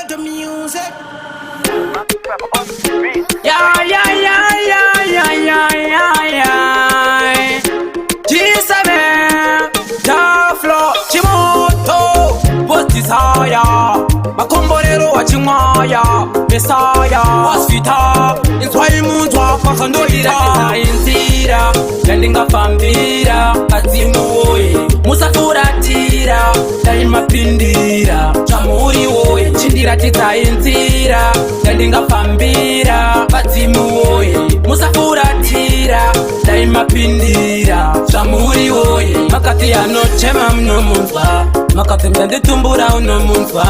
Ghetto music. Yeah, yeah, yeah, yeah, yeah, yeah, yeah, yeah. G7, Taflo, Chimoto, Post Desire, Makomborero wachimwaya, Mesaya, Wasvita, inzwai munzwa kwazvandoita inzira yandingafambira vadzimu woye musafuratira dai mapindira zvamuri woye chindiratidzai nzira yandingafambira vadzimu woye musafuratira dai mapindira zvamuri woye makati anochema munomunzwa makati mndanditumbura unomunzwa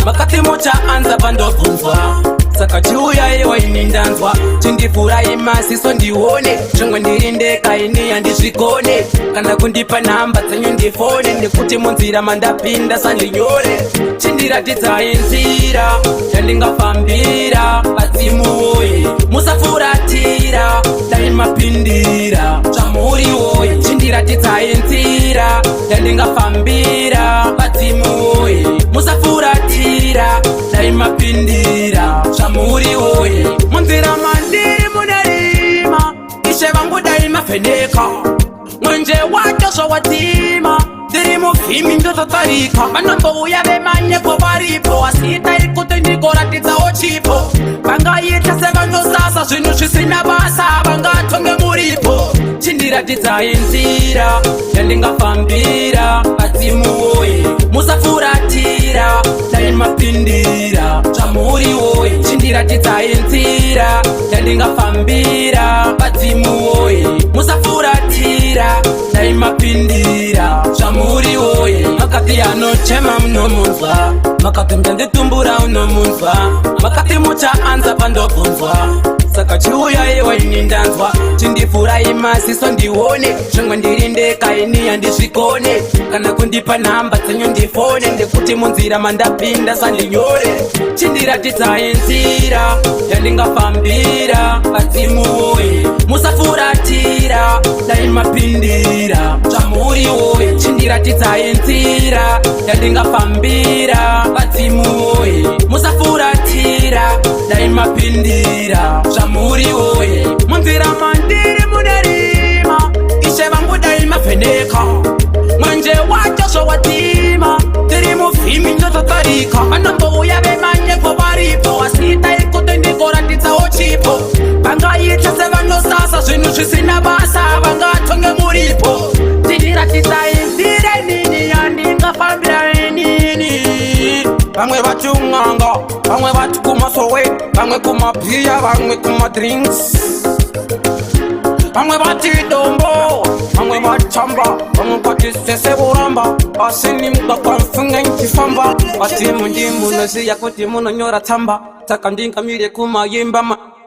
makati muchaanza pandobvunzwa saka chiuyaiwa ini ndanzwa chindivhurai maziso ndione zvimwe ndiri ndega ini handizvigone kana kundipa nhamba dzenyu ndifone nekuti munzira mandapinda sandinyore chindiratidzai nzira yandingafambira vadzimu woye musafuratira dai mapindira zvamuri woye chindiratidzai nzira yandingafambira vadzimu woye musafuratira dai mapindira zvamuri woye munzira mandiri mune rima ishe vangu dai mavheneka mwenje wacho zvawadzima ndiri muvhimi ndototarika vanombouya vemanyepo varipo asi itai kuti ndigoratidzawo chipo vangaita sevanosasa zvinhu zvisina basa vangatonge muripo chindiratidzai nzira yandingafambira vadzimu woye musafuratira dai mapindira zvamuri woye chindiratidzai nzira yandingafambira vadzimu woye musafuratira dai mapindira zvamuri woye makati anochema munomunzwa makati mndanditumbura unomunzwa makati muchaanza pandobvunzwa saka chiuyaiwa ini ndanzwa chindivhurai maziso ndione zvimwe ndiri ndega ini handizvigone kana kundipa nhamba dzenyu ndifone ndekuti munzira mandapinda sandinyore chindiratidzai nzira yandingafambira vadzimu woye musafuratira dai mapindira zvamuri woye chindiratidzai nzira yandingafambira vadzimu woye musafuratira dai mapindira zvamuri woye munzira mandiri mune rima ishe vangu dai mavheneka mwenje wacho zvowatima tiri muvhimi ndototarika vanombouya vemanyepo varipo asi itai kuti ndigoratidzawo chipo vangaita sevanosasa zvinhu zvisina basa vangatonge muripo tindiratidzai nzira inini yandingafambira inini vamwe vati un'anga vamwe vati kumasowe vamwe kumabhiya vamwe kumadrinks vamwe vati dombo vamwe vatamba vamwe vati sese voramba asi nimugwagwa nchifamba asi mundimunoziya kuti munonyora tsamba saka ndingamire kumayimba ma.